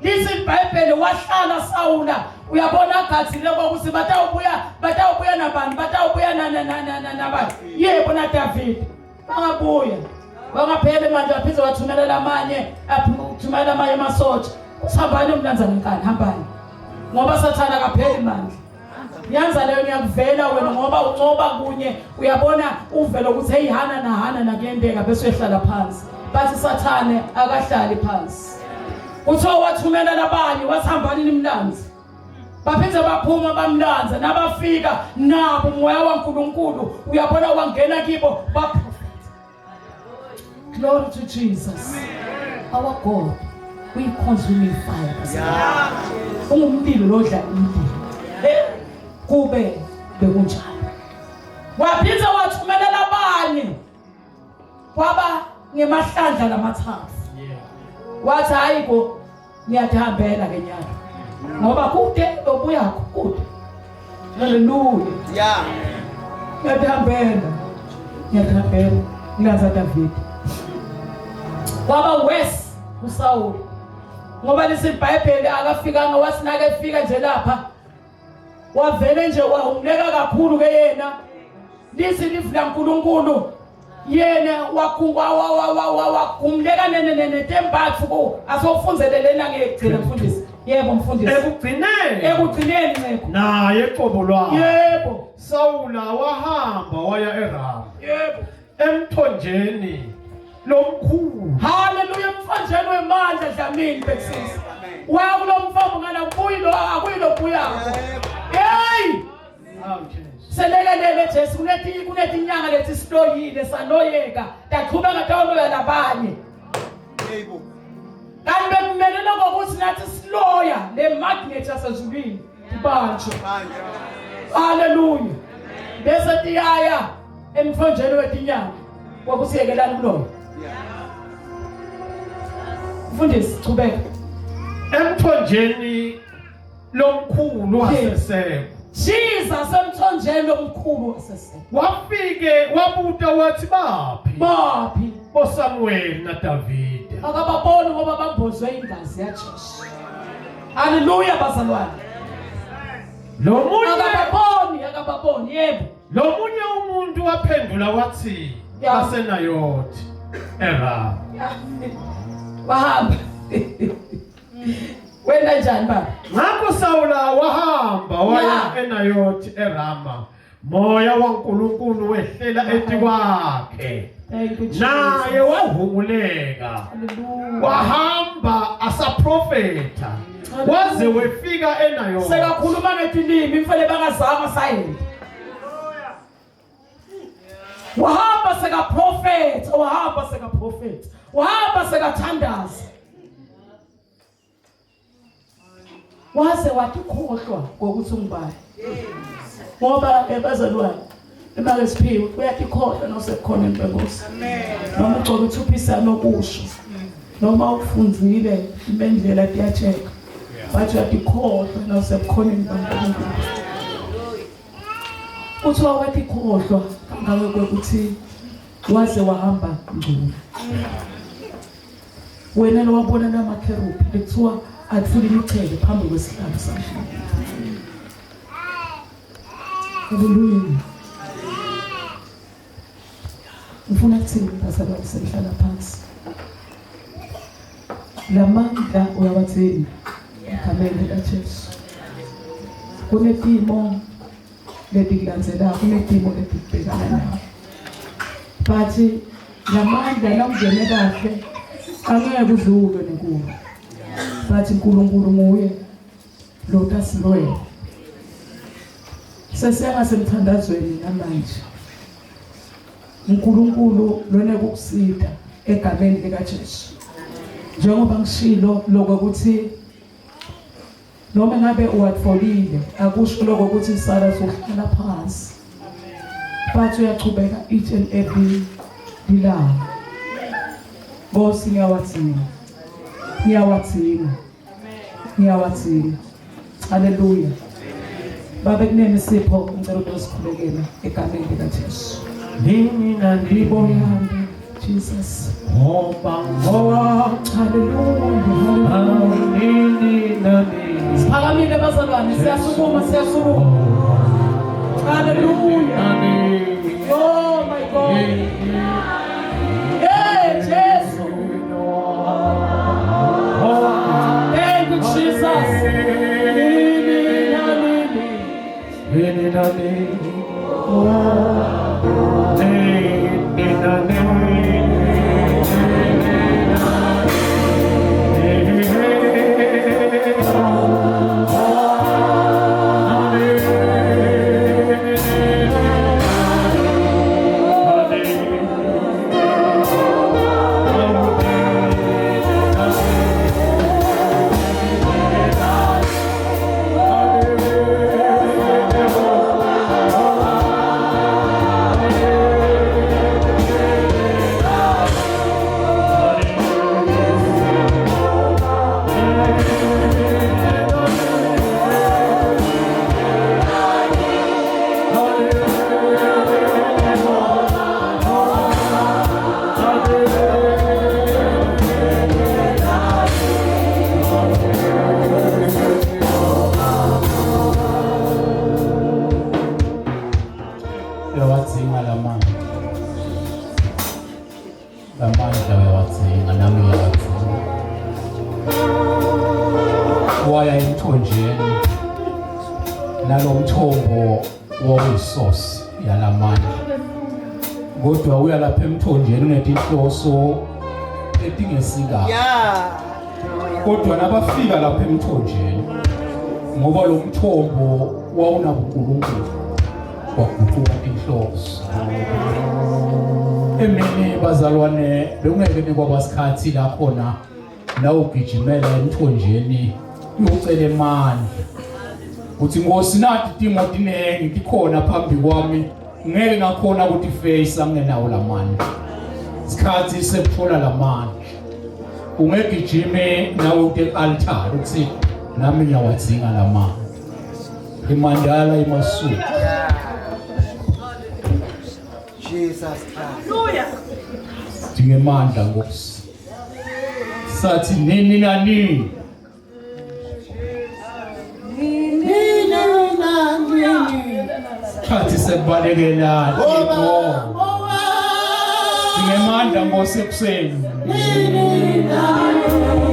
lithi iBhayibheli wahlala Sawula uyabona agathile ukuthi batawubuya batawubuya nabani batawubuya nabani yebo na David bangabuya bangapheli manje aphinde wathumelela amanye athumela amanye amasotsha usihambani umlanza ngenkani hambani ngoba sathana akapheli mandla yanza leyo ngiyakuvela wena ngoba uncoba kunye uyabona uvela ukuthi hey hana na hana nakuyenteka bese uyehlala phansi bathi sathane akahlali phansi kuthiwa wathumela labanye wasihambani nimlanzi baphinde baphuma bamlanza nabafika nabo umoya waNkulunkulu uyabona wangena kibo baprofetha glory to Jesus our God we consuming fire yeah. ungumlilo lodla umlilo eh kube bekunjalo waphinde wathumelela abanye kwaba ngemahlandla lamathathu wathi hayi ko ngiyadihambela ke nyaka ngoba kude lobuya kude haleluya yeah ngiyadihambela ngiyadihambela ngilanza David kwaba worse uSawuli ngoba lisibhayibheli akafikanga wasinake efika nje lapha wavele nje wahumleka kakhulu ke yena lithi livu laNkulunkulu yena wakhumleka netembathu ku asofunzele lena ngekugcina mfundisi yebo mfundisi ekugcineni ekugcineni nceko naye qobo lwakhe yebo Sawula wahamba waya eRama yebo emthonjeni lomkhulu haleluya emthonjeni wemandla dlamini bexisi waya kulo mfombo ngana kuyi lo akuyi lo buyako hey selekelele Jesu kuneti kunetinyanga leti siloyile saloyeka taqhubeka tawuloya labanye yebo kanti bekumele lokho ukuthi nathi siloya le magnet yasezulwini ibanjwe haleluya bese tiyaya emthonjeni wetinyanga kwakusiyekelani kuloyo mfundisi chubeka emthonjeni lomkhulu waseseko Jesus emthonjeni lomkhulu waseseko wafike wabuta wathi baphi baphi boSamuel naDavide akababoni ngoba bambozwe ingazi yaJesu haleluya bazalwane lo munye akababoni akababoni yebo lo munye umuntu waphendula wathi basenayothi eRama wahamba wena njani baba ngakho Sawula wahamba waya eNayothi eRama moya waNkulunkulu wehlela etikwakhe naye wahunguleka wahamba asaprofetha waze wefika enayo sekakhuluma ngetilimi imfele bangazama sayenta wahamba sekaprofetha wahamba sekaprofetha wahamba sekathandaza Waze watikhohlwa ngokuthi ungubani. Ngoba ebazalwane imali esiphiwe uyatikhohlwa nosekukhona inkosi. Noma ugcoka uthuphisa nokusho. Noma ukufunzile imendlela tiyacheka. Bathi uyatikhohlwa nosebukhoneni baNkulunkulu. Kuthiwa watikhohlwa kangako ukuthi waze wahamba ngcono. Wena lowabona lamakherubhi bekuthiwa athule imichele phambi kwesihlalo sakhe. Haleluya. Ngifuna kuthini bazalwane sengihlala phansi. Lamandla uyawathini egameni likaJesu. Kunetimo letikulandzelako, kunetimo letikubhekana nawo. But lamandla nawungene kahle angeke udlulwe nekuwo. But uNkulunkulu nguye lo tasilwela. Sesiyangasemthandazweni namanje. uNkulunkulu lona kukusida egameni likaJesu. Njengoba ngishilo lokho ukuthi noma ngabe uwatholile akusho lokho ukuthi sala sohlala phansi. But uyachubeka each and every ilanga. Nkosi ngiyawadzinga. Ngiyawadzinga. Ngiyawadzinga. Haleluya. Babe kunene sipho ngicela ukuthi sikhulekele egameni likaJesu. Nini Libo yami Jesus. Ngoba ngoba Haleluya. Haleluya. nini nani Siphakamile bazalwane siyasukuma siyasukuma. Haleluya. nani Oh my God. Hey Jesu. Thank you Jesus. Nini na nini. nini nani nini nani Uyawadzinga lamandla. Lamandla uyawadzinga nami uyawadzinga. Waya emthonjeni nalo mthombo wawuyisource yalamandla. Kodwa uya lapha emthonjeni unetinhloso etingesikahle. Yeah. Kodwa nabafika lapha emthonjeni ngoba lo mthombo wawunabuNkulunkulu waguquka inhloso. Emini bazalwane bekungeke nikwaba sikhathi la khona la ugijimela emthonjeni uyocela emandla. Uthi Nkosi nathi timo tinengi tikhona phambi kwami ngeke ngakhona ukuthi face angenawo lamandla. Isikhathi sekuthola lamandla. Ungegijime nawe ute altar uthi nami ngiyawadzinga lamandla. Imandala imasuku. Jesus Christ. Dingemandla Nkosi. Sathi nini nani Nini na nini. Khathi sekubalekela Ngoba yebo. Dingemandla Nkosi ekuseni. Nini na nini.